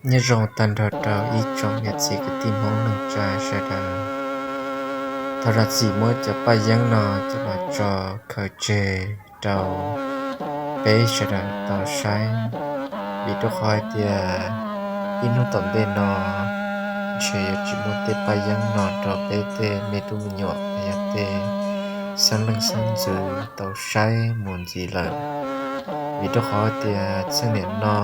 Nyob zoo tag nrho rau ib tsoom niam txiv kwv tij Hmoob neej tsa sawv daws. Thov zam txim muab cov paj yeeb no coj los tso khaws tseg rau peb sawv daws tau saib, vim rau qhov hais tias ib hnub tom ntej no ntshe yuav tsis muaj tej paj yeeb no rau peb tej me tub me nyuam los yog tej xeeb leej xeeb ntxwv tau saib mus ntxiv lawm. Vim rau qhov tias txheej niam no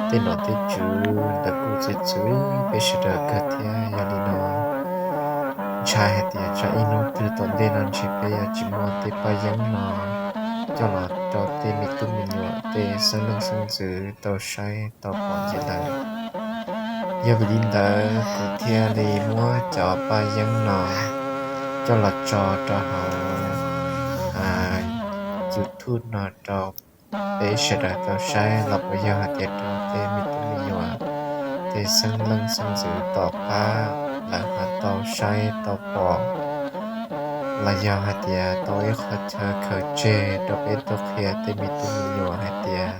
tej nom tej tswv lawv kuj txwv txwv peb sawv daws kawg thiab. Yog li no ntshai hais tias tsam ib hnub twg tom ntej no ntshe peb yuav tsis muaj tej paj yeeb no coj los rau tej me tub me nyuam tej xeeb leej xeeb ntxwv tau saib tau pom ntxiv lawm. Yog vim li ntawd kuv thiaj li muab cov paj yeeb no coj los tso rau hauv YouTube no rau peb sawv daws tau saib los puas yog hais tias rau tej me tub me nyuam tej xeeb leej xeeb ntxwv tom qab lawv ho tau saib tau pom, los yog hais tias tau ib qho chaw khaws tseg rau peb tau qhia tej me tub me nyuam hais tias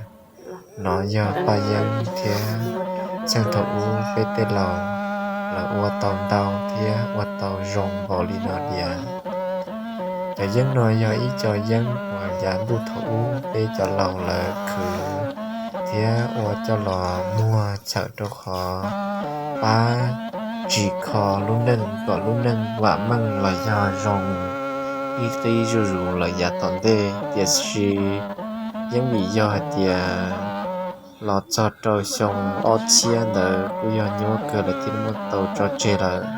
nov yog paj yeeb thiab txheej thaum ub peb tej laus lawv ua tau ntau thiab ua tau zoo npaum li no tiag. Cov yeeb no yog ib co yeeb uas yav ntuj thaum ub peb cov laus lawv khwv thiab ua coj los muag txhawm rau qhov pab tsim kho lub neej kom lub neej vam meej los yog zoo ib qib zuj zus lawm yav tom ntej. Tiam sis yeej vim yog hais tias los txog rau xyoo ob txhiab ntawd kuj yog nyuaj kawg lawv thiaj muab tau tso tseg lawm.